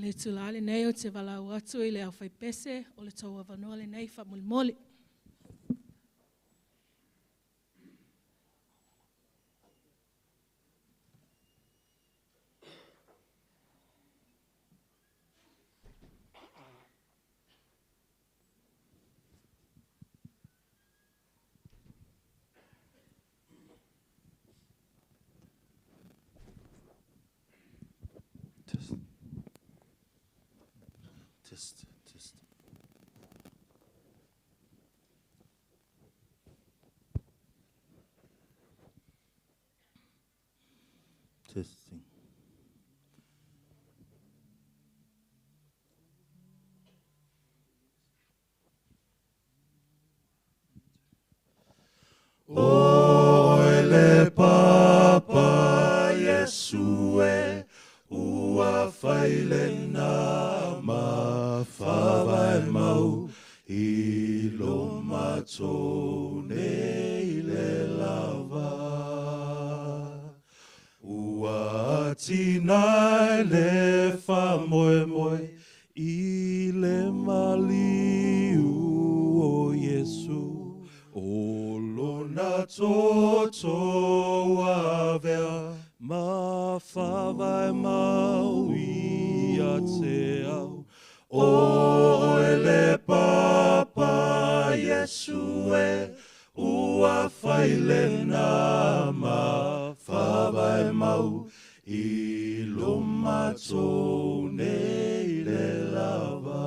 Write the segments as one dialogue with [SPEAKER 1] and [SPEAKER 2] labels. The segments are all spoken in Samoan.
[SPEAKER 1] I le itulā lenei ou te valaau atu i le aufaipese, o le tou avanoa lenei faamolemole.
[SPEAKER 2] Test. Test. Test. Testing. Oe le Papa Iesu e ua fai lena ma faavae mau i lo matou nei le lava. Ua atinae le faamoemoe i le maliu o Iesu, o lona toto ua avea ma faavae mau ia te au. Oe le Papa Iesu e ua fai lena ma faavae mau i lo matou nei le lava.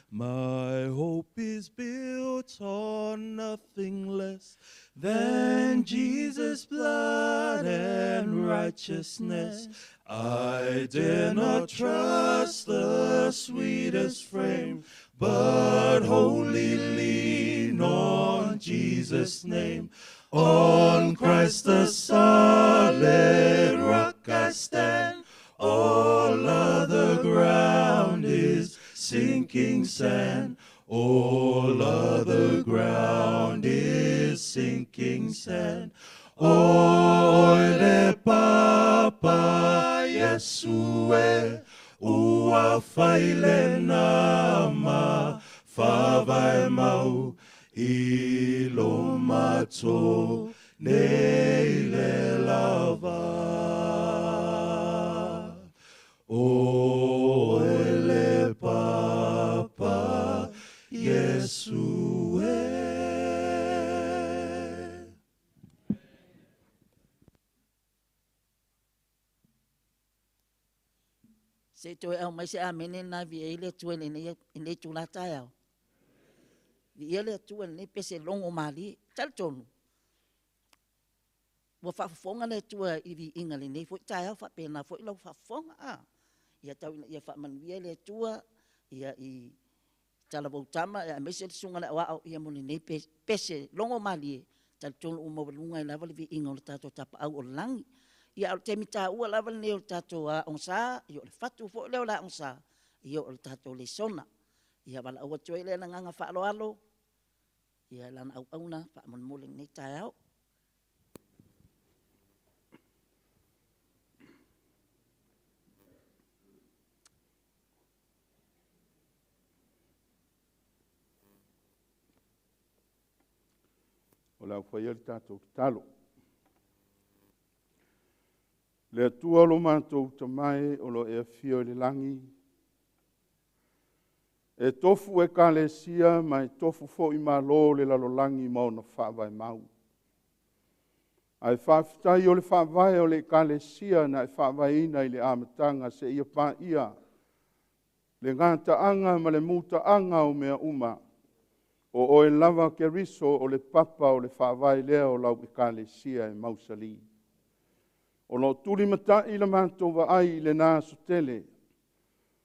[SPEAKER 2] My hope is built on nothing less than Jesus' blood and righteousness. I dare not trust the sweetest frame, but wholly lean on Jesus' name. On Christ the solid rock I stand. All other ground is sinking sand. All other ground is sinking sand. Oe le Papa Iesu e ua fai lena ma faavae mau i lo matou nei le lava. Oe le Papa Iesu e.
[SPEAKER 3] Se i toe aumai se amene lena e viia ai le Atua i lenei itula taeao. Viia le Atua i lenei pese logo malie. Talitonu, ua faafofoga le Atua i viiga i lenei foi taeao, faapena foi lau faafofoga. Ia tau ina ia faamanuia le Atua ia i talavou tama aemaise le susuga i le aoao ia mo lenei pese logo malie. Talitonu ua maualuga ai lava le viiga o le tatou tapaau o le lagi. Ia, a o le taimi taua lava lenei o le tatou aoga, ia o le fatu foi lea o le aoga, ia o le tatou lesona. Ia valaau atu ai le agaga faaaloalo, ia lana auauna faamolemole lenei taeao.
[SPEAKER 4] O le a faia le tatou tatalo. Le Atua o lo matou tamae o lo e afio i le lagi, e tofu ekalesia ma e tofu foi malo le lalolagi ma ona faavae mau. Ae faafetai o le faavae o le ekalesia na e faavaeina i le amataga seia paia le gataaga ma le mutaaga o mea uma. O oe lava Keriso o le papa o le faavae lea o lau ekalesia e mausali. O lo tuli matai la matou vaai i lena aso tele,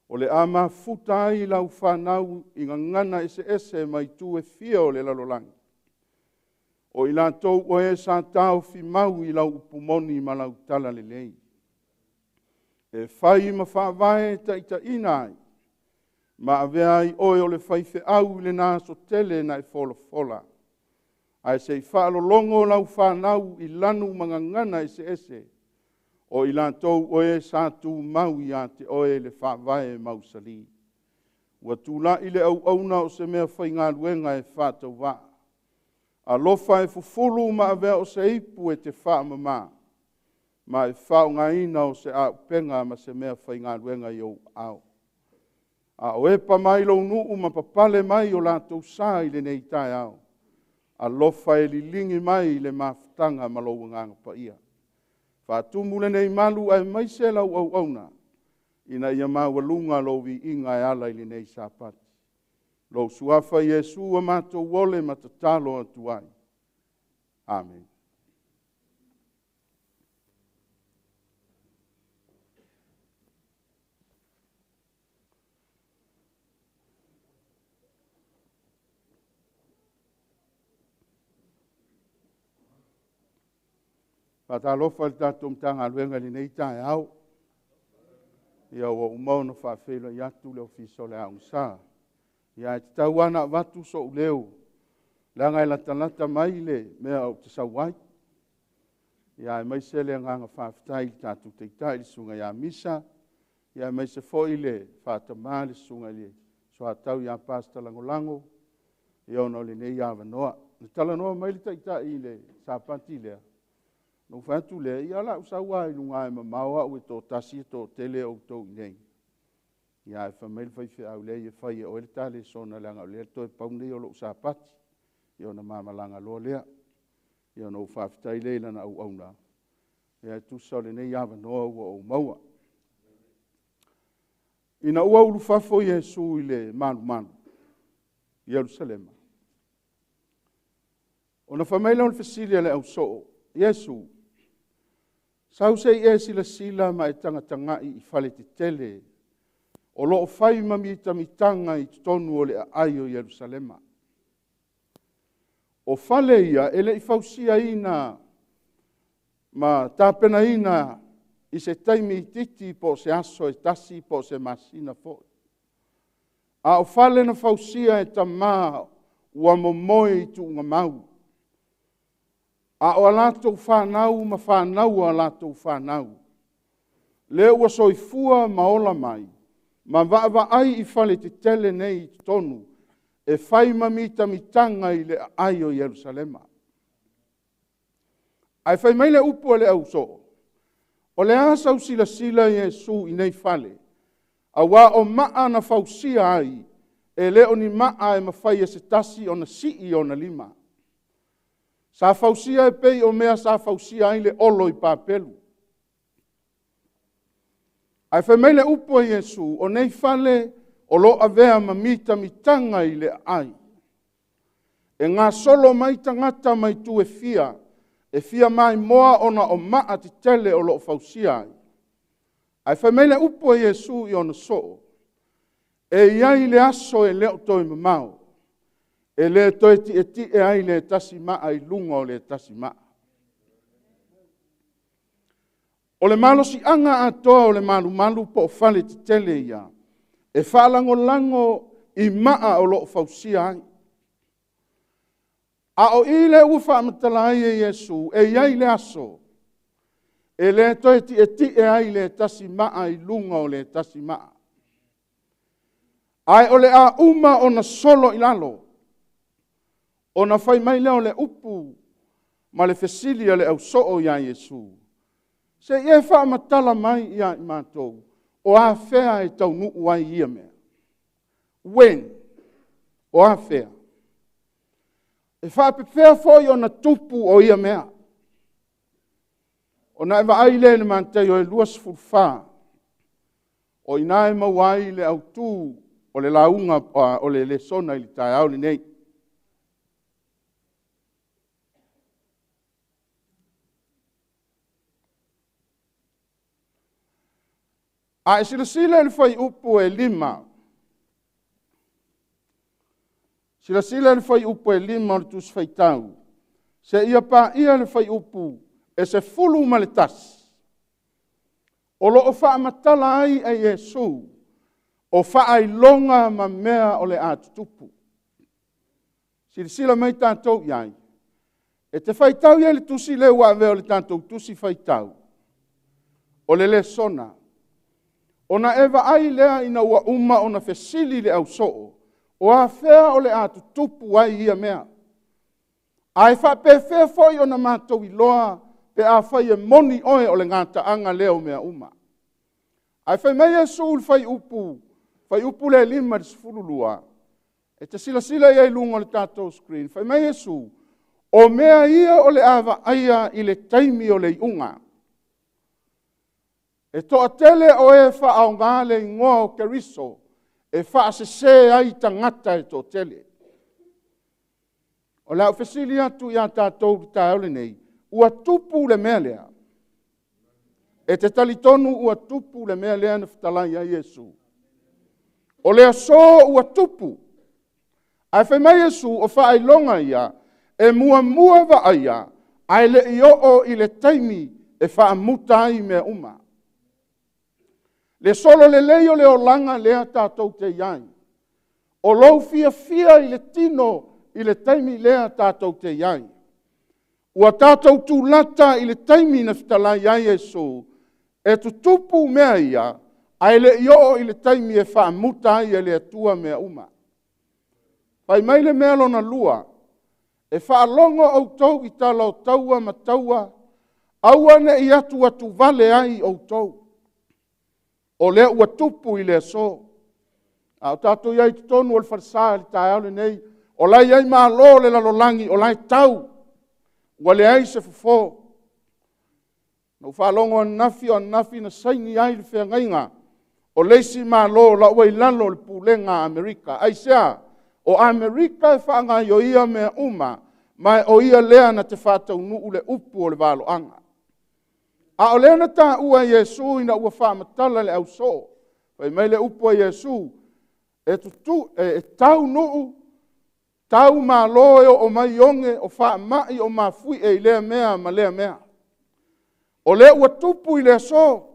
[SPEAKER 4] o le a mafuta ai lau whanau i ngana ese ese mai tu e fia o le lalolagi. O i latou o e sa tau fi mau i lau upumoni ma lau tala lelei. E fai ma faavae taitaina ai, ma avea ai oe o le faifeau i lena aso tele na e folafola. Ae se i faalologo lau whanau i lanu ma gagana ese ese, O i latou o e sa tumau ia te oe le faavae mausali. Ua tula'i le auauna o se mea faigaluega e faatauvaa. Alofa e fufulu ma avea o se ipu e te faamama, ma e faaaogaina o se auupega ma se mea faigaluega i ou aao. A o epa mai lou nuu ma papale mai o latou sa i lenei taeao, alofa e liligi mai le mafutaga ma lou agaga paia. Faatumu lenei malu aemaise lau auauna, ina ia maualuga lou viiga e ala i lenei Sapati. Lou suafa Iesu ua matou ole ma tatalo atu ai. Amen. Faatalofa i le tatou Matagaluega i lenei taeao. Ia ua uma ona faafeiloai atu le Ofisa o le Aoga Sa. Ia ae tatau lava ona avatu sou leo, leaga e latalata mai le mea ou te sau ai. Ia aemaise le agaga faafetai i le tatou Taitai le Susuga ia Misa, ia aemaise foi le faatama le Susuga i le Soatau ia Pastor Lagolago, ia ona o lenei avanoa. Na talanoa mai le Taitai i le Sapati lea, ona ou fai atu lea, ia o le a ou sau lava i luga e mamao au e toatasi e toatele outou i inei. Ia ae fai mai le faifeau, leai e fai e oe le ta lesona leaga o lea toe pau lenei o lou Sapati. Ia ona ma malaga loa lea. Ia ona ou faafetai lea i lana auauna, ia e tusa o lenei avanoa ua ou maua. Ina ua ulufafo Iesu i le malumalu i Ierusalema, ona fai mai lea o le fesili a le ausoo, Iesu, sau se i e silasila ma e tagatagai i fale tetele o lo o fai ma mitamitaga i totonu o le aai o Ierusalema. O fale ia e le i fausiaina ma tapenaina i se taimi itiiti po o se aso e tasi po o se masina foi. A o fale na fausia e tama ua momoe i tuugamau, a o a latou fanau ma fanau a latou fanau, lea ua soifua ma ola mai ma vaavaai i fale tetele nei i totonu e fai ma mitamitaga i le aai o Ierusalema. Ae fai mai le upu a le ausoo, o le a sau silasila Iesu i nei fale, aua o maa na fausia ai, e le o ni maa e mafai e se tasi ona sii ona lima. Sa fausia e pei o mea sa fausia ai le olo i Papelu. Ae fai mai le upu a Iesu, o nei fale o lo o avea ma mitamitaga i le aai. E gasolo mai tagata mai itu e fia, e fia maimoa ona o maa tetele o lo o fausia ai. Ae fai mai le upu a Iesu i ona soo, e i ai le aso e le o toe mamao, e le toe tietie ai le tasi maa i luga o le tasi maa. O le malosiaga atoa o le malumalu po o fale tetele ia, e faalagolago i maa o lo o fausia ai. A o i lea ua faamatala ai e Iesu, e i ai le aso e le toe tietie ai le tasi maa i luga o le tasi maa. Ae o le a uma ona solo i lalo, ona fai mai lea o le upu ma le fesili a le ausoo ia Iesu, se i e faamatala mai ia i matou, o afea e taunuu ai ia mea? When? O afea? E faapefea foi ona tupu o ia mea? Ona e vaai lea i le Mataio e 24, o i ina e maua ai le autu o le lauga, o le lesona i le taeao lenei. A e silasila i le fuaiupu e 5, silasila i le fuaiupu e 5 o le Tusi Faitau, seia paia le fuaiupu e 11, o lo o faamatala ai e Iesu o faailoga ma mea o le a tutupu. Silasila mai tatou i ai, e te faitau i ai i le tusi lea ua avea o le tatou tusi faitau. O le lesona, ona e vaai lea ina ua uma ona fesili le ausoo, o afea o le a tutupu ai ia mea. Ae faapefea foi ona matou iloa pe afai e moni oe o le gataaga lea o mea uma. Ae fai mai Iesu i le fuaiupu, fuaiupu lea e 5 i le 12, e te silasila i ai i luga o le tatou screen, fai mai Iesu, o mea ia o le a vaaia i le taimi o le iuga. E toatele o e faaaoga le igoa o Keriso e faasese ai tagata e toatele. O le a ou fesili atu ia tatou i le taeao lenei, ua tupu le mea lea? E te talitonu ua tupu le mea lea na fetalai ai Iesu? O le aso ua tupu. Ae fai mai Iesu, o faailoga ia e muamua vaaia ae le i oo i le taimi e faamuta ai mea uma. Le solo lelei o le olaga lea tatou te i ai, o lou fiafia i le tino i le taimi lea tatou te i ai. Ua tatou tulata i le taimi na fetalai ai Iesu, e tutupu mea ia, ae le i oo i le taimi e faamuta ai e le Atua mea uma. Fai mai le mea lona lua, e faalogo outou i tala o taua ma taua, aua ne i atuatuvale ai outou. O lea ua tupu i le aso. A o tatou i ai i totonu o le falesa i le taeao lenei, o la e i ai malo o le lalolagi o la e tau, ua leai se fofo. Na ou faalogo ananafi, o ananafi na saini ai le feagaiga o le isi Malo la ua i lalo o le pulega a Amerika. Aisea? O Amerika e faagaoioia mea uma, ma o ia lea na te faataunuu le upu o le valoaga. A o lea na taua e Iesu ina ua faamatala le ausoo, fai mai le upu a Iesu, e, tutu, e tau nuu, tau malo e oo mai oge, o faamai o mafuie i lea mea ma lea mea. O lea ua tupu i le aso.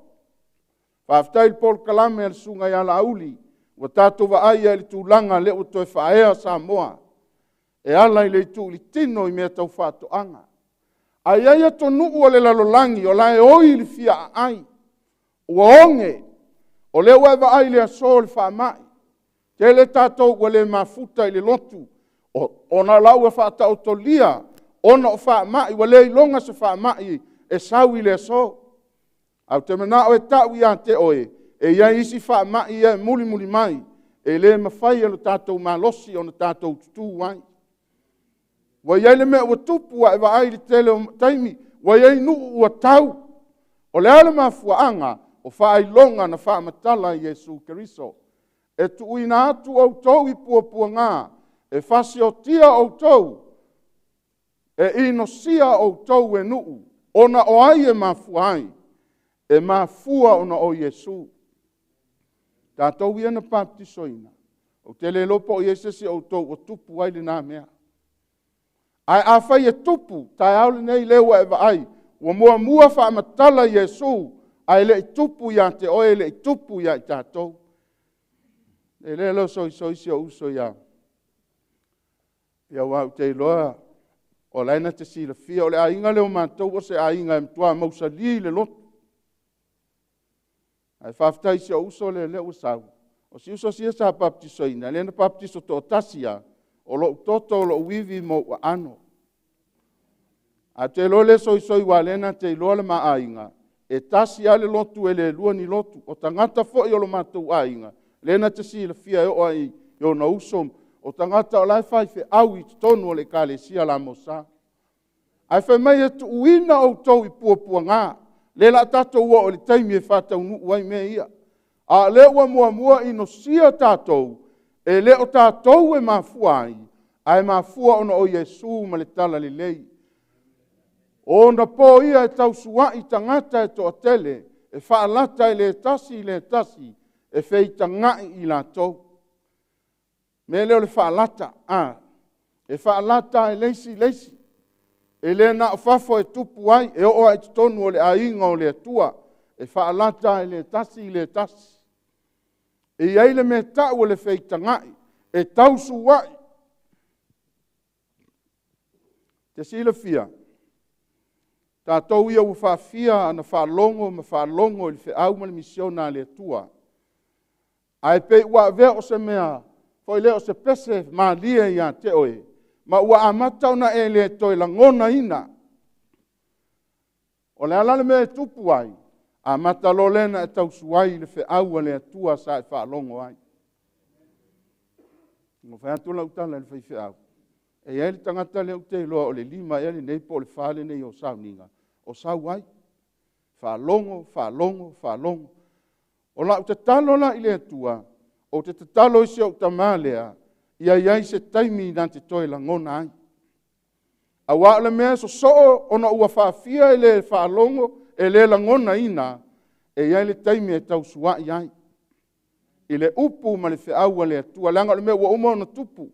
[SPEAKER 4] Faafetai i le polokalame a le susuga ia Laauli, ua tatou vaai ai i le tulaga lea ua toe faaea Samoa e ala i le itu i le tino i mea tau faatoaga. Ae i ai atunuu o le lalolagi o la e oi le fia aai, ua oge. O lea ua e vaai i le aso o le faamai, tele tatou ua le mafuta i le lotu, ona o la ua faataotolia ona o faamai, ua le iloga se faamai e sau i le aso. Ae ou te manao e tau ia te oe, e i ai isi faamai ia e mulimuli mai, e le mafai e lo tatou malosi ona tatou tutū ai. Ua i ai le mea ua tupu, ua e vaai i le tele o taimi, ua i ai nuu ua tau. O le a le mafuaaga? O faailoga na faamatala e Iesu Keriso. E tuuina atu outou i puapuaga, e fasiotia outou, e inosia outou e nuu, ona o ai e mafua ai? E mafua ona o Iesu. Tatou ia na papatisoina, ou te le iloa po o i ai se isi o outou ua tupu ai lena mea. Ae afai e tupu, taeao lenei lea ua e vaai, ua muamua faamatala Iesu, ae le i tupu ia te oe, e le i tupu ia i tatou. E le lo soisoi si ou uso ia aua ou te iloa o la e na te silafia, o le aiga lea o matou o se aiga e matua mausali le lotu. Ae faafetai i si ou uso lea, lea ua sau. O si uso sia sa baptisoina, lea na baptiso toatasi lava, o lou toto, o lou ivi ma ou aano. Ae ou te iloa le soisoi aua o lea na te iloa le ma aiga, e tasi lava le lotu e le lua ni lotu. O tagata foi o lo matou aiga, lea na te silafia e oo lava i ona uso, o tagata o la e faifeau i totonu o le ekalesia a le AMOSA. Ae fai mai e tuuina outou i puapuaga, lea o le a tatou oo i le taimi e faataunuu ai mea ia. A o lea ua muamua inosia tatou, e le o tatou e mafua ai, ae mafua ona o Iesu ma le Talalelei. O ona po ia e tausuai tagata e toatele, e faalata e le tasi le tasi, e feitagai i latou. O le mea lea o le faalata, a, e faalata e le isi le isi. E le na o fafo e tupu ai, e oo lava i totonu o le aiga o le Atua, e faalata e le tasi le tasi. E i ai le mea e tau o le feitagai, e tausuai. E te silafia, Tatou ia ua faafia ana faalogo ma faalogo i le feau ma le misiona a le Atua. Ae pei ua avea o se mea foi lea o se pese malie ia te oe, ma ua amata ona e le toe lagonaina. O le a la le mea e tupu ai? Amata loa lea ona e tausu ai i le feau a le Atua sa e faalogo ai. Ua fai atu lau tala i le faifeau, e i ai le tagata lea ou te iloa o le 5 ea lenei po o le 4 lenei o sauniga o sau ai. Faalogo, faalogo, faalogo. O lau tatalo la i le Atua, ou te tatalo i si ou tama lea, ia i ai se taimi na te toe lagona ai. Aua o le mea e sosoo ona ua faafia e le faalogo, e le lagonaina, e i ai le taimi e tausuai ai i le upu ma le feau a le Atua, leaga o le mea ua uma ona tupu.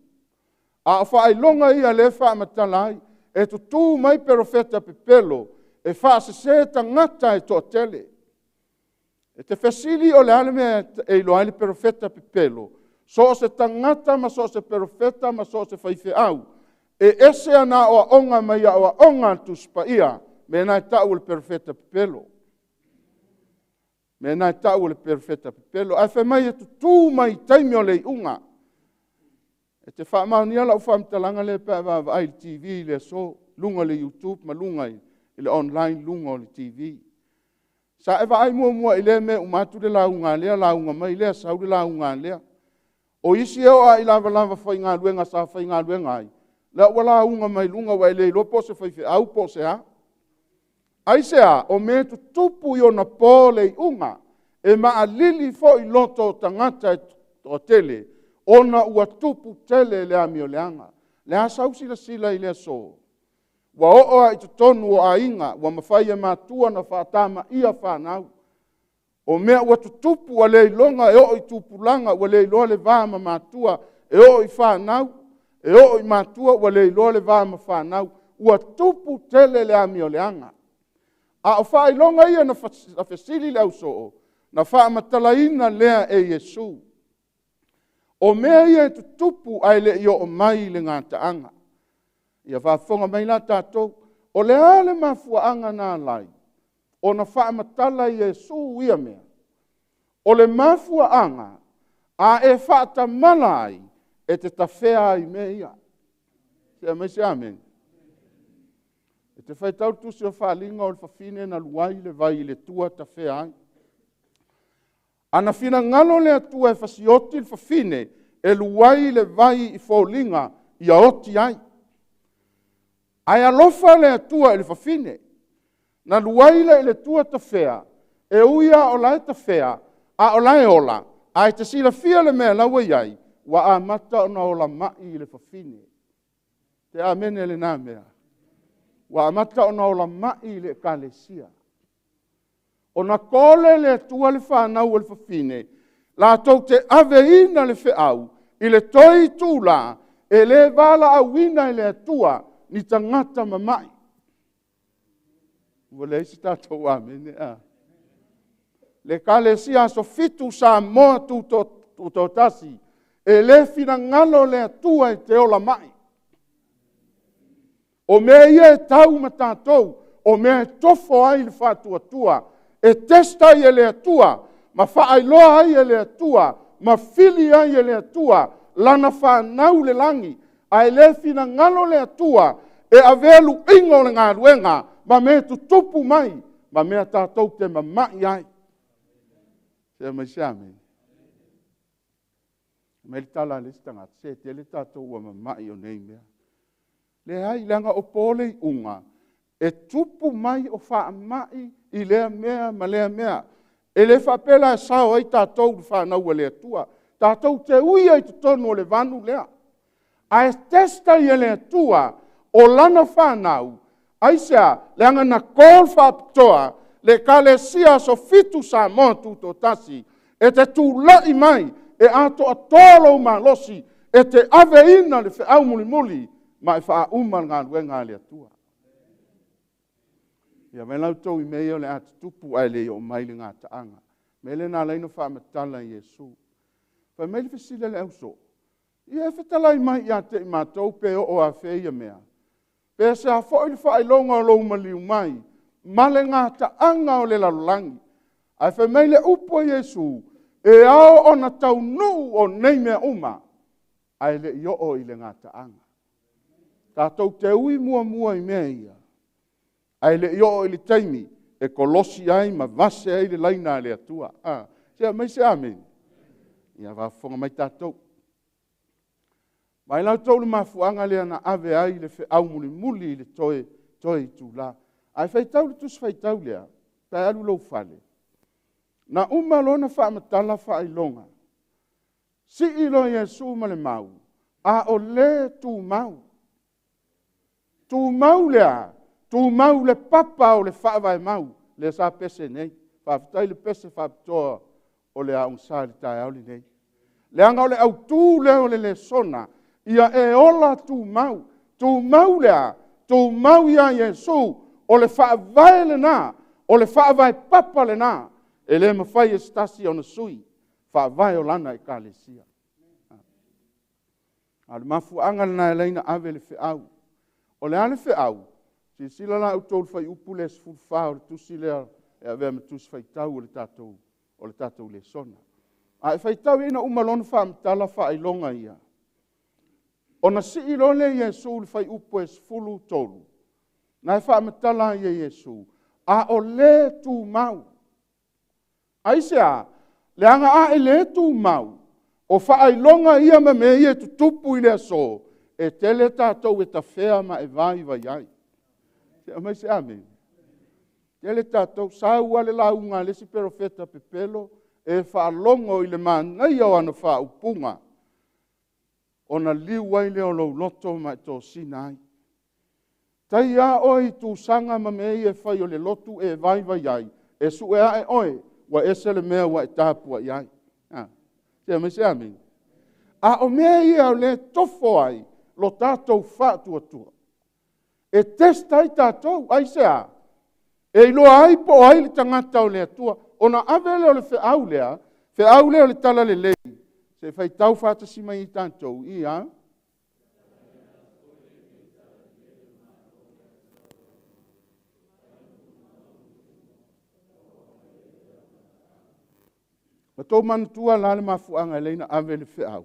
[SPEAKER 4] A o faailoga ia lea e faamatala ai, e tutu mai perofeta pepelo e faasese tagata e toatele. E te fesili o le a le mea e iloa ai le perofeta pepelo? So o se tagata ma so o se perofeta ma so o se faifeau, e ese ana aoaoga mai aoaoga a le Tusi Paia, mea lena e tau o le perofeta pepelo. Mea lena e tau o le perofeta pepelo. Ae fai mai e tutu mai i taimi o le iuga. E te faamaonia lau faamatalaga lea pe a vaavaai i le TV i le aso, luga o le YouTube ma luga i le online luga o le TV. Sa e vaai muamua i lea mea uma atu le lauga a lea, lauga mai lea, sau le lauga a lea. O isi e oo lava i lavalava faigaluega sa faigaluega ai, la ua lauga mai luga ua e le iloa po o se faifeau po o se a. Aisea? O mea e tutupu i ona po le iuga, e maalili foi loto o tagata e toatele, ona ua tupu tele le amioleaga. O le a sau silasila i le aso? Ua oo lava i totonu o aiga, ua mafai e matua ona faatamaia fanau. O mea ua tutupu ua leiloga e oo i tupulaga, ua leiloa le va ma matua, e oo i fanau, e oo i matua ua leiloa le va ma fanau. Ua tupu tele le amioleaga. A o faailoga ia na fesili le ausoo, na faamatalaina lea e Iesu. O mea ia e tutupu ae le i oo mai le gataaga. Ia faafofoga mai la tatou, o le a le mafuaaga na ala ai ona faamatala Iesu ia mea? O le mafuaaga a e faatamala ai, e te tafea ai i mea ia. Se aumai se amene. E te faitau le tusi o Faaaliga o le fafine na luai le vai i le tua tafea ai. Ana finagalo le Atua e fasioti le fafine e luai le vai i foliga ia oti ai. Ae alofa le Atua i le fafine, na luai lea i le tua tafea, e ui lava o la e tafea, a o la e ola, ae te silafia le mea la ua i ai, ua amata ona ola mai i le fafine. Te amene lena mea. Ua amata ona ola mai i le ekalesia. Ona kole le Atua le fanau o le fafine, latou te aveina le feau i le toe itula e le valaauina e le Atua ni tagata mamai. Ua leai se tatou amene a. Le Ekalesia Aso Fitu Samoa Tutoatasi, e le finagalo le Atua e te ola mai. O mea ia e tau ma tatou, o mea e tofo ai le faatuatua, e test ai e le Atua, ma faailoa ai e le Atua, ma fili ai e le Atua lana fanau le lagi. Ae le finagalo le Atua e avea luiga o le galuega ma mea tutupu mai, ma mea tatou te mamai ai. Se mai se amene. Mai le tala a le isi tagata, se tele tatou ua mamai o nei mea. Leai, leaga o po le iuga, e tupu mai o faamai i lea mea ma lea mea. E le faapea la e sao ai tatou i fanau a le Atua. Tatou te uia i totonu o le vanu lea. Ae testa i e le Atua o lana fanau, aisea? Leaga na call faapitoa le Ekalesia Aso Fitu Samoa Tutoatasi e te tulai mai e atoatoa lou malosi e te aveina le feau mulimuli ma e faauma le galuega a le Atua. Ia vaai la outou i mea ia o le a tutupu ae le i oo mai le gataaga. O le mea lea na ala ai ona faamatala e Iesu. Fai mai le fesili a le ausoo, ia e fetalai mai ia te i matou pe oo afea ia mea? Pe se a foi le faailoga o lou maliu mai ma le gataaga o le lalolagi. Ae fai mai le upu a Iesu, e ao ona taunuu o nei mea uma, ae le i oo i le gataaga. Tatou te ui muamua i mea ia, ae le i oo i le taimi e kolosi ai ma vase ai le laina a le Atua. Se aumai se amene. Ia faafofoga mai tatou. Vaai la outou i le mafuaaga lea na ave ai le feau mulimuli i le toe itula. Ae faitau le tusi faitau lea, pe alu lou fale. Na uma loa ona faamatala faailoga, sii loa Iesu ma le mau, a o lē tumau. Tumau le a? Tumau le papa o le faavae mau lea sa pese nei. Faafetai le pese faapitoa o le Aoga Sa i le taeao lenei. Leaga o le autu lea o le lesona, ia e ola tumau. Tumau le a? Tumau ia Iesu, o le faavae lena, o le faavae papa lena, e le mafai e se tasi ona sui faavae o lana ekalesia. A o le mafuaaga lena e ala ai ona ave le feau. O le a le feau? Silasila la outou i le fuaiupu lea 14 o le tusi lea e avea ma tusi faitau o le tatou lesona. A e faitau i ai ina uma loa ona faamatala faailoga ia, ona sii loa lea o Iesu i le fuaiupu e 13, na e faamatala ai e Iesu, a o le tumau. Aisea? Leaga a e le tumau, o faailoga ia ma mea ia e tutupu i le aso, e tele tatou e tafea ma e vaivai ai. Se aumai se amene. Tele tatou, sau lava le lauga a le isi perofeta pepelo, e faalogo i le manaia o ana faaupuga, ona liu ai lea o lou loto ma e tosina ai. Tai lava oe i tusaga ma mea ia e fai o le lotu e vaivai ai, e sue ae oe, ua ese le mea ua e tapuai ai. Se aumai se amene. A o mea ia o lea e tofo ai lo tatou faatuatua, e test ai tatou, aisea? E iloa ai po o ai le tagata o le Atua. Ona ave lea o le feau lea, feau lea o le talalelei, se faitau faatasi mai i tatou, ia. Ua outou manatua la le mafuaaga e ala ai ona ave le feau.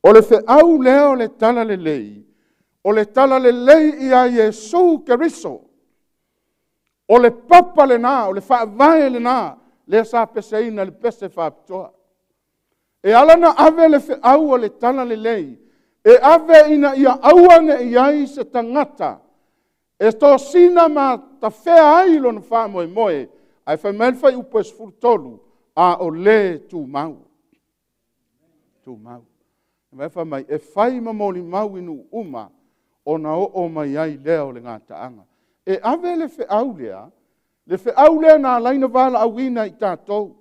[SPEAKER 4] O le feau lea o le talalelei, o le talalelei ia Iesu Keriso. O le papa lena, o le faavae lena, lea sa peseina i le pese faapitoa. E ala ona ave le feau o le talalelei, e ave ina ia aua ne i i ai se tagata e tosina ma tafea ai lona faamoemoe, ae fai mai le fuaiupu e 13, a o le tumau. Tumau. Fai mai, e fai ma molimau i nuu uma, ona oo mai ai lea o le gataaga. E ave le feau lea, le feau lea na ala ai ona valaauina i tatou.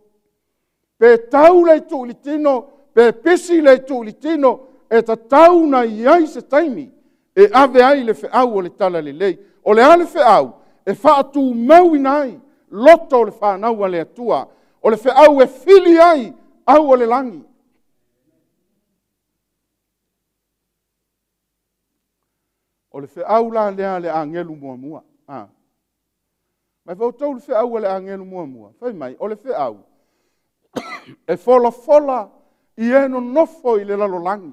[SPEAKER 4] Pe tau le ituu i le tino, pe pisi le ituu i le tino, e tatau ona i ai se taimi e ave ai le feau o le talalelei. O le a le feau? E faatumauina ai loto o le fanau a le Atua. O le feau e fili ai au o le lagi. O le feau la lea a le agelu muamua. Mai foi outou le feau a le agelu muamua. Fai mai, o le feau e folafola i e nonofo i le lalolagi.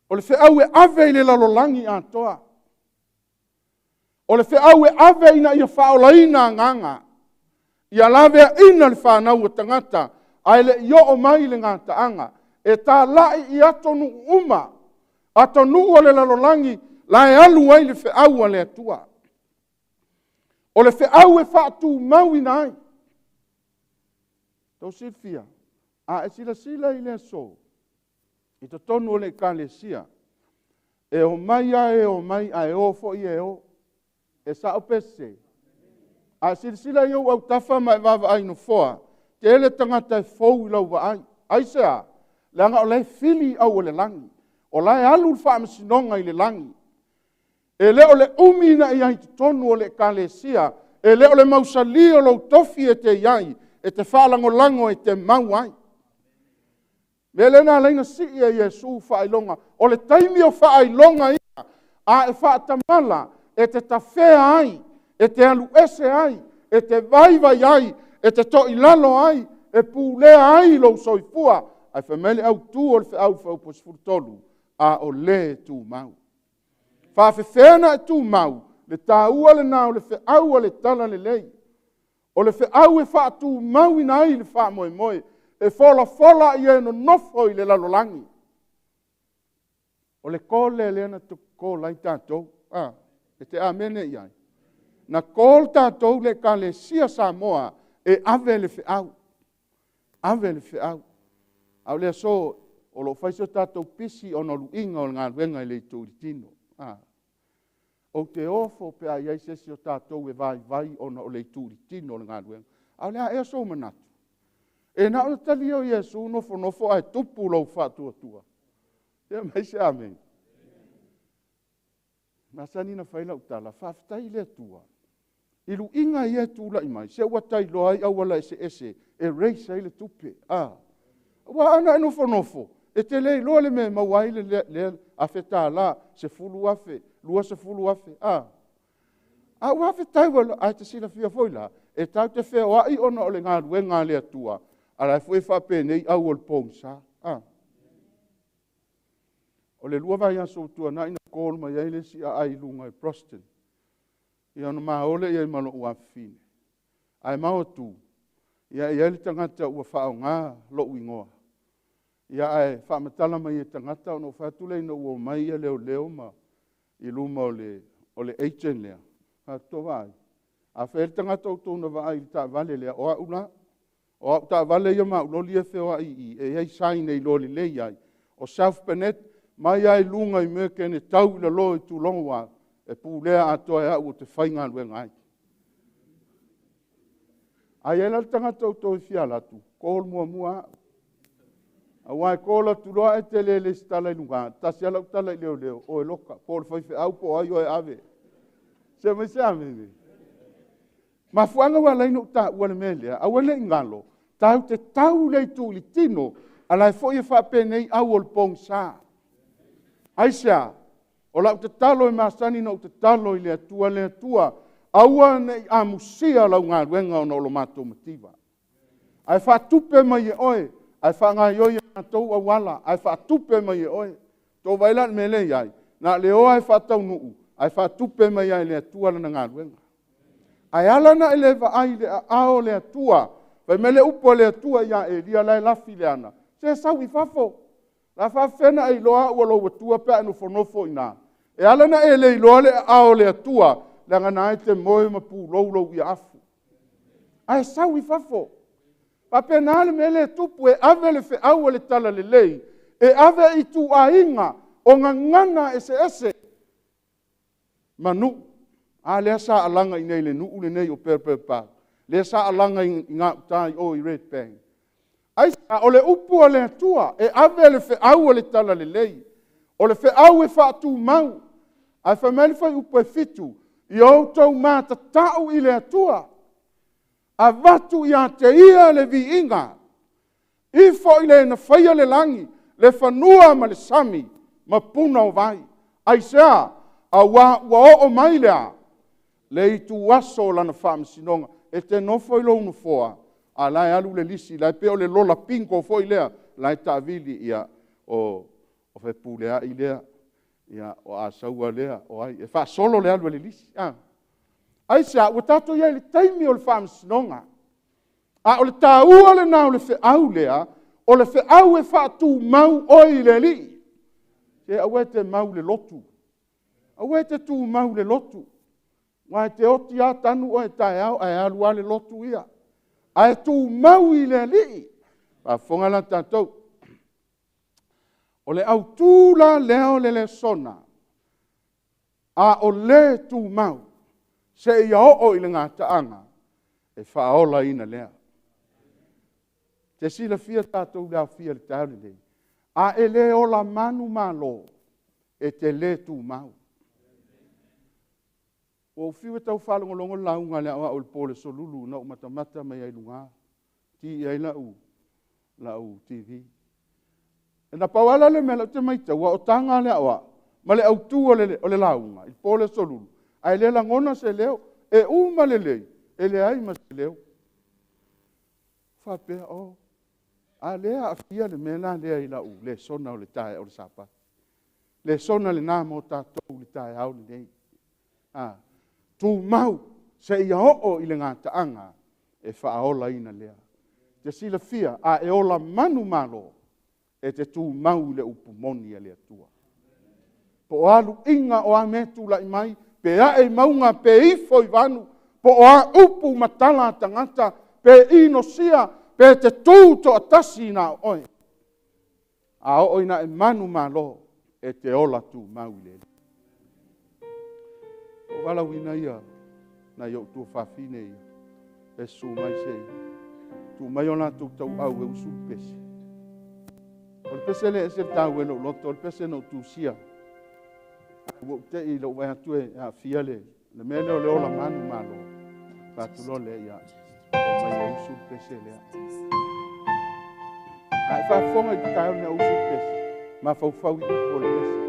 [SPEAKER 4] O le feau e ave i le lalolagi atoa. O le feau e ave ina ia faaolaina agaga, ia laveaina le fanau o tagata, ae le i oo mai le gataaga. E talai i atunuu uma, atunuu o le lalolagi, la e alu ai le feau a le Atua. O le feau e faatumauina ai. Tou silafia, a e silasila i le aso, i totonu o le ekalesia, e omai lava e omai, ae o foi e o. E sao pe sese? A silasila i ou autafa ma e vaavaai i nofoa, tele tagata e fou i lau vaai. Aisea? Leaga o la e fili au o le lagi. O la e alu le faamasinoga i le lagi. E le o le umi na i ai i totonu o le ekalesia, e le o le mausali o lou tofi e te i ai, e te faalagolago e te mau ai. Mea lea na ala ai ona sii e Iesu faailoga. O le taimi o faailoga ia, a e faatamala, e te tafea ai, e te alu ese ai, e te vaivai ai, e te toilalo ai, e pulea ai lou soifua. Ae fai mai le autū o le feau i le fuaiupu 13, a o lē tumau. Faafefea ona e tumau? Le tāua lena o le feau a le talalelei. O le feau e faatumauina ai le faamoemoe, e folafola i e nonofo i le lalolagi. O le call lea na call ai tatou. E te amene i ai. Na call tatou le Ekalesia Samoa e ave le feau. Ave le feau. A o le aso o lo o fai so tatou pisi ona o luiga o le galuega e le itu i le tino. Ou te ofo pe a i ai se isi o tatou e vaivai ona o le itu i le tino o le galuega. A o le a ea sou manatu? E na o le talia o Iesu nofonofo ae tupu lou faatuatua. Ia mai se amene. Masani na fai lau tala, faafetai i le Atua. I luiga ia e tulai mai, se ua tailoa ai auala eseese e raise ai le tupe. Ua ana e nofonofo, e te le iloa le mea e maua ai le $1,000, $10,000, $20,000. A ua faafetai ua, ae te silafia foi la, e tatou te feoai ona o le galuega a le Atua, a la foi e faapenei au o le pogisa. O le 2 vaiaso ua tuanai na call mai ai le isi aai i luga i Proston. Ia ona ma o lea i ai ma lou afafine. Ae ma o atu, ia e i ai le tagata ua faaaoga lou igoa. Ia ae faamatala mai e tagata ona ou fai atu lea ina ua omai ia leoleo ma i luma o le agent lea. Fai atu, vaai, a fai e le tagata o outou na vaai i le taavale lea, o au la. O au taavale ia ma au loli e feoai i i, e i ai sign e iloa lelei ai. O South Bennett, mai lava i luga i Merkin e tau i lalo i tulaga e pulea atoa e au ou te faigaluega ai. A i ai la le tagata o outou e fia alu atu, call muamua au. Aua e call atu loa ae te le resitala i luga, tasi lava lau tala i leoleo, o e loka, po o le faifeau po o ai oe e ave. Se mai se amene. Mafuaaga ua ala ai ona ou taua le mea lea, aua ne i galo, tatou te tau le itu i le tino, a la e foi e faapenei au o le pogisa. Aisea? O lau tatalo e masani ona ou tatalo i le Atua, le Atua, aua ne i amusia lau galuega ona o lo matou mativa. Ae faatupe mai e oe, ae faagaoioi e matou auala, ae faatupe mai e oe. Tou vaai la i le mea lea e i ai, na o le o lava e faataunuu, ae faatupe mai lava e le Atua lana galuega. Ae ala ona e le vaai i le aao o le Atua, fai mai le upu a le Atua ia Elia la e lafi i le ana, se sau i fafo. La faafefea ona e iloa au o lou Atua pe a e nofonofo i ina? E ala ona e le iloa le aao o le Atua, leaga na e te moe ma pulou lou iaafu. Ae sau i fafo. Faapena le mea lea e tupu, e ave le feau o le talalelei, e ave i ituaiga o gagana eseese ma nuu. A lea sa alaga i inei i le nuu lenei o Purple Park, lea sa alaga i gauta i o i Red Bank. Aisea? O le upu a le Atua, e ave le feau o le talalelei. O le feau e faatumau. Ae fai mai le fuaiupu e 7, ia outou matatau i le Atua, avatu ia te Ia le viiga, ifo i le na faia le lagi, le fanua ma le sami, ma puna o vai. Aisea? Aua ua oo mai le a? Le ituaso o lana faamasinoga. E te nofo i lou nofoa, a la e alu le lisi, la e pei o le lola bingo foi lea, la e taavili, ia, o Fepuleai lea, ia, o Asaua lea, o ai, e faasolo le alu a le lisi. Aisea? Ua tatou i ai i le taimi o le faamasinoga. A o le taua lena o le feau lea, o le feau e faatumau oe i le Alii. Se aua e te mau i le lotu. Aua e te tumau i le lotu. Aua e te oti lava tanu oe taeao ae alu lava le lotu ia. Ae tumau i le Alii. Faafofoga la tatou. O le autu la lea o le lesona, a o le tumau, seia oo i le gataaga e faaolaina lea. Te silafia tatou le aofia i le taeao lenei, a e le ola manumalo, e te le tumau. Ua ou fiu e tau faalogologo le lauga a le aoao i le po o le Aso Lulu na ou matamata mai ai i luga, ki i ai lau TV. Na pau lava le mea lea ou te matauina, o taga a le aoao ma le autu o le lauga i le po o le Aso Lulu, Ae le lagona se leo, e uma lelei, e leai ma se leo. Faapea, oh, a lea e aafia le mea la lea i lau lesona o le taeao o le Sapati. Lesona lena mo tatou i le taeao lenei. A, tumau seia oo i le gataaga e faaolaina lea. E te silafia, a e ola manumalo, e te tumau i le upu moni a le Atua. Po o a luiga o a mea e tulai mai, pe ae i mauga pe ifo i vanu, po o a upu ma tala a tagata, pe inosia, pe te tu toatasi na o oe, a oo ina e manumalo, e te ola tumau i le Alii. Ua ou valaauina ia nai ou tuafafine ia, e susu mai se i tuu mai o latou tauau e usu le pese. O le pese lea e ese le taua i lou loto, o le pese na ou tusia. Ae ua ou te i ina ou vaai atu e aafia le mea lea o le ola manumalo, fai atu loa lea, ia, omai e usu le pese lea. A e faafofoga i le taeao lenei a o usu le pese, mafaufau i upu o le pese.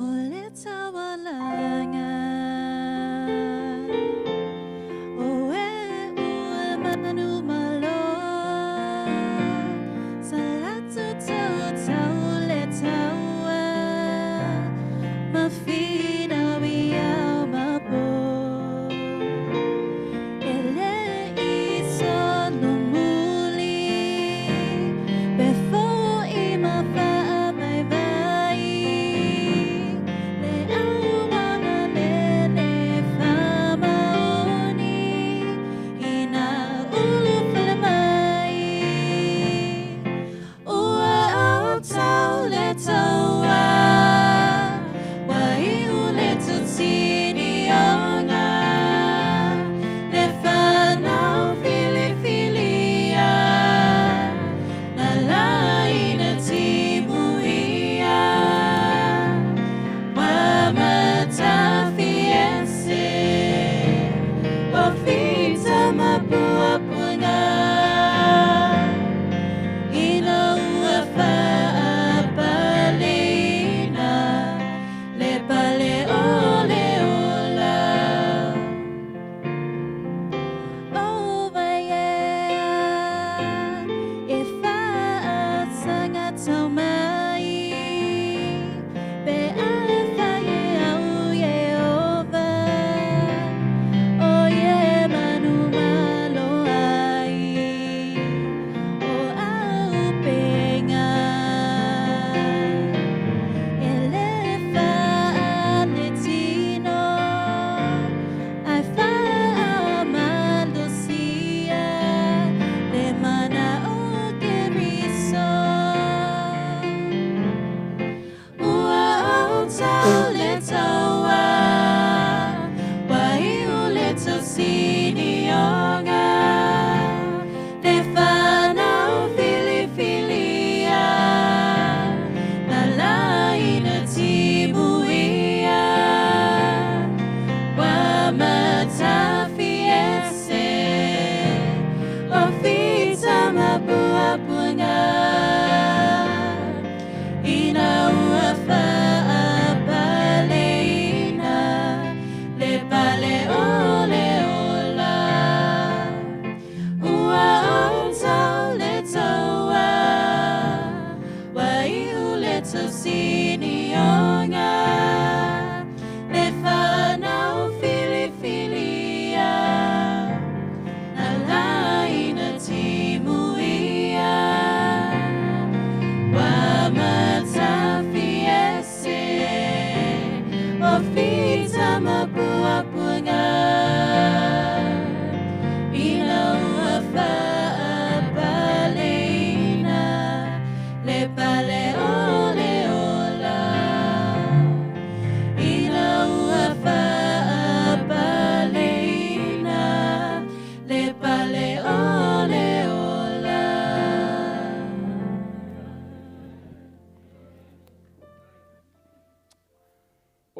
[SPEAKER 5] O le taualaga o e ua manumalo, Sa latou tautau le taua ma finau i ao ma po. E le i solomuli pe fo'i ma faavaivai le auagalele faamaoni ina ulufale.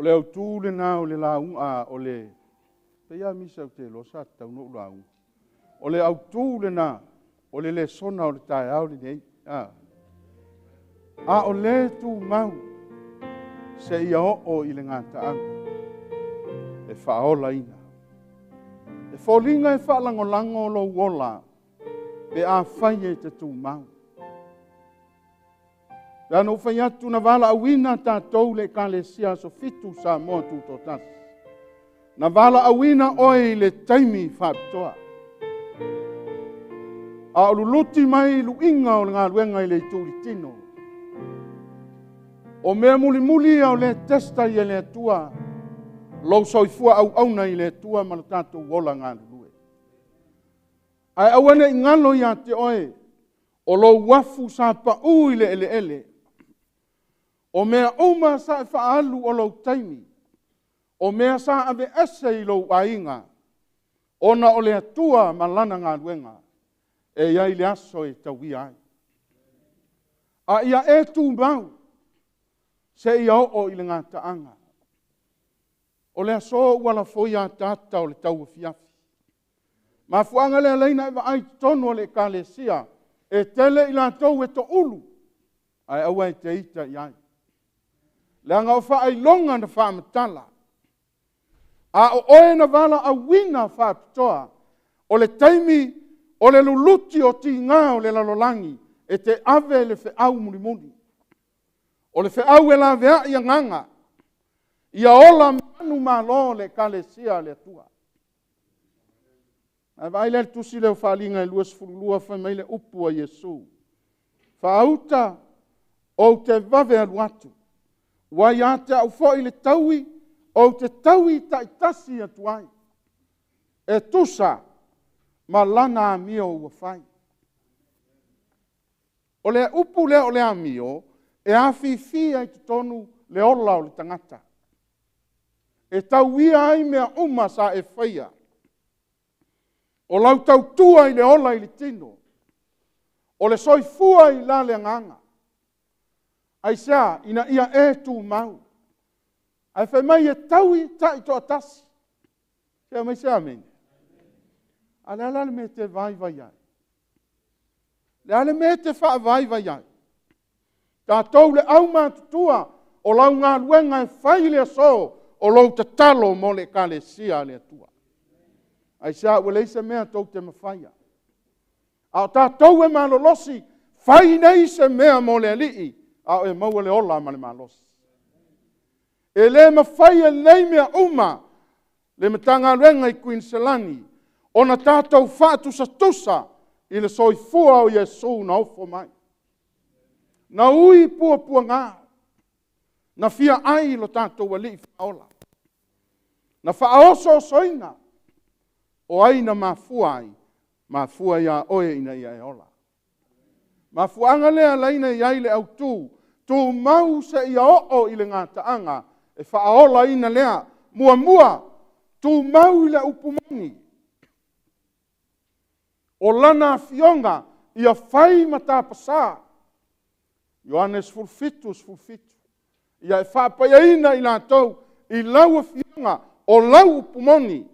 [SPEAKER 4] le autū lena o le lauga, o le, pei lava misa ou te iloa sa tatau ona ou lauga. O le autū lena o le lesona o le taeao lenei. A, a o le tumau seia oo i le gataaga e faaolaina. E foliga e faalagolago lou ola pe afai e te tumau. Pe ana ou fai atu na valaauina tatou le Ekalesia Aso Fitu Samoa Tutoatasi. Na valaauina oe i le taimi faapitoa. A o luluti mai luiga o le galuega i le itu i le tino. O mea mulimuli ia o lea e testa i e le Atua lou soifua auauna i le Atua ma lo tatou ola galulue. Ae aua ne i galo ia te oe, o lou afu sa pau i le eleele. O mea uma sa e faaalu o lou taimi, o mea sa aveese i lou aiga, ona o le Atua ma Lana galuega, e i ai le aso e tauia ai. A ia e tumau seia oo i le gataaga. O le aso ua lafoia ataata o le tauafiafi. Mafuaaga lea e ala ai ona e vaai i totonu o le Ekalesia, e tele i latou e toulu, ae aua e te ita i ai. Leaga o faailoga na faamatala, a o oe na valaauina faapitoa, o le taimi o le luluti o tiga o le lalolagi, e te ave le feau mulimuli. O le feau e laveai agaga, ia ola manumalo le Ekalesia a le Atua. Ae vaai la i le tusi lea o Faaaliga e 22 fai mai le upu a Iesu, “Faauta, ou te vave alu atu, ua ia te au foi le taui, ou te taui taitasi atu ai, e tusa ma lana amio ua fai.” O le upu lea o le amio, e afifi ai i totonu le ola o le tagata. E tauia ai mea uma sa e faia. O lau tautua i le ola i le tino, o le soifua i la le agaga. Aisea? Ina ia e tumau. Ae fai mai e taui taitoatasi. Se aumai se amene. A o le a la le mea e te vaivai ai? O le a le mea e te faavaivai ai? Tatou le aumatutua, o lau galuega e fai i le aso, o lou tatalo mo le Ekalesia a le Atua. Aisea? Ua leai se mea tou te mafaia. A o tatou e malolosi, fai nei se mea mo le Alii, a o e maua le ola ma le malosi. E le mafai e nei mea uma le Matagaluega i Kuiniselani ona tatou faatusatusa i le soifua o Iesu na ofo mai. Na ui puapuaga, na fia ai lo tatou Alii Faaola. Na faaosoosoina. O ai na mafua ai? Mafua ia oe ina ia e ola. Mafuaaga lea e ala ai ona i ai le autu, tumau seia oo i le gataaga e faaolaina lea. Muamua, tumau i le upu moni. O lana afioga ia fai ma tapasa. Ioane 17:17. Ia e faapaiaina i latou i lau afioga o lau upu moni.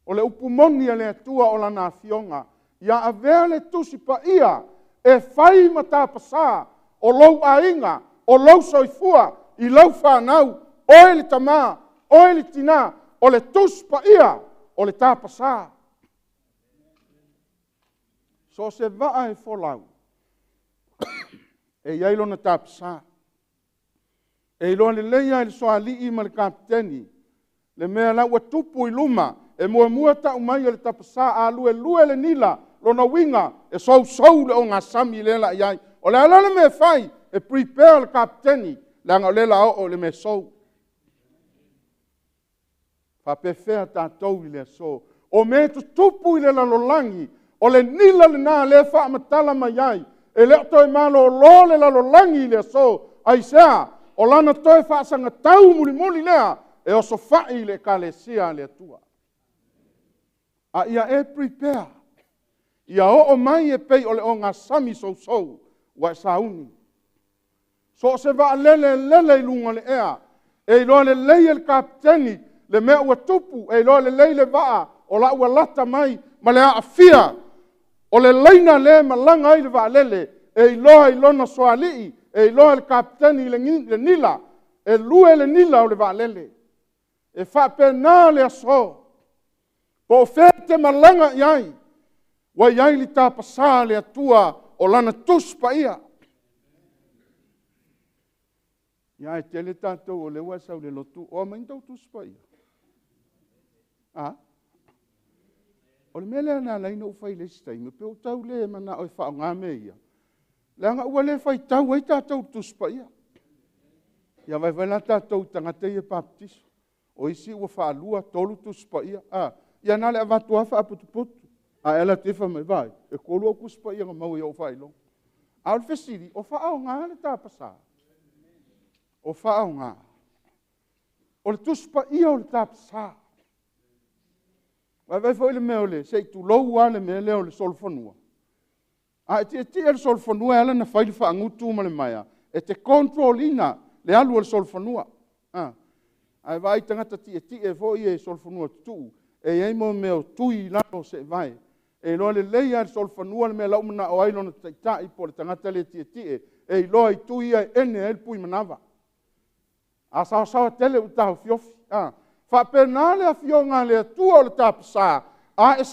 [SPEAKER 4] O le upu moni a le Atua o lana afioga. Ia avea le Tusi Paia e fai ma tapasa o lou aiga, o lou soifua, i lau fanau, oe le tama, oe le tina, o le Tusi Paia o le tapasa. So o se vaa e folau, e i ai lona tapasa. E iloa lelei lava e le sualii ma le kapeteni le mea la ua tupu i luma, e muamua tau mai e le tapasa, a luelue le nila, lona uiga e sousou le ogasami lea o le a i ai. O le a la le mea e fai? E prepare le kapeteni, leaga o lea o le a oo i le mea sou. E faapefea tatou i le aso? O mea e tutupu i le lalolagi, o le nila lena lea e faamatala mai ai, e le o toe malolo le lalolagi i le aso. Aisea? O lana toe faasagatau mulimuli lea e osofai i le Ekalesia a le Atua. A ia e prepare, ia oo mai e pei o le ogasami sousou ua e sauni. So o se vaalele e lele i luga o le ea, E iloa lelei e le kapeteni le mea ua tupu, e iloa lelei le vaa o la ua lata mai ma le aafia o le laina lea e malaga ai le vaalele, e iloa i lona sualii, e iloa e le kapeteni le nila, e 2 le nila o le vaalele. E faapena le aso, po o fea e te malaga i ai, ua i ai le tapasa a le Atua o Lana Tusi Paia. Ia ae tele tatou o lea ua e sau i le lotu, o aumaiga tou Tusi Paia. A? O le mea lea na ala ai ona ou fai i le isi taimi, pei ua tau le manao e faaaoga mea ia, leaga ua le faitau ai tatou i le Tusi Paia. Ia vaai foi la tatou i tagata ia papatiso, o isi ua faalua, 3 Tusi Paia, a, ia na o le avatu lava faaputuputu, a e alu atu ifo fai mai, vaai, e 3 au Tusi Paia na maua i ou faailoga. A o le fesili, o faaaoga le tapasa? O faaaoga? O le Tusi Paia o le tapasa. Vaai foi le mea o le, se i tulou lava le mea lea o le solofanua. A e tietie i le solofanua e ala ona fai le faagutu ma le maea, e te control ina le alu o le solofanua. Ae vaai i tagata tietie foi ia i solofanua tutu, e i ai mea o tui i lalo o seevae, e iloa lelei lava e le solofanua le mea la ua manao ai lona taitai po o le tagata lea e tietie, e iloa i tui ia e ene ai le pui manava. A saoasaoa tele ua taofiofi, a. E faapena le Afioga a le Atua o le tapasa, a e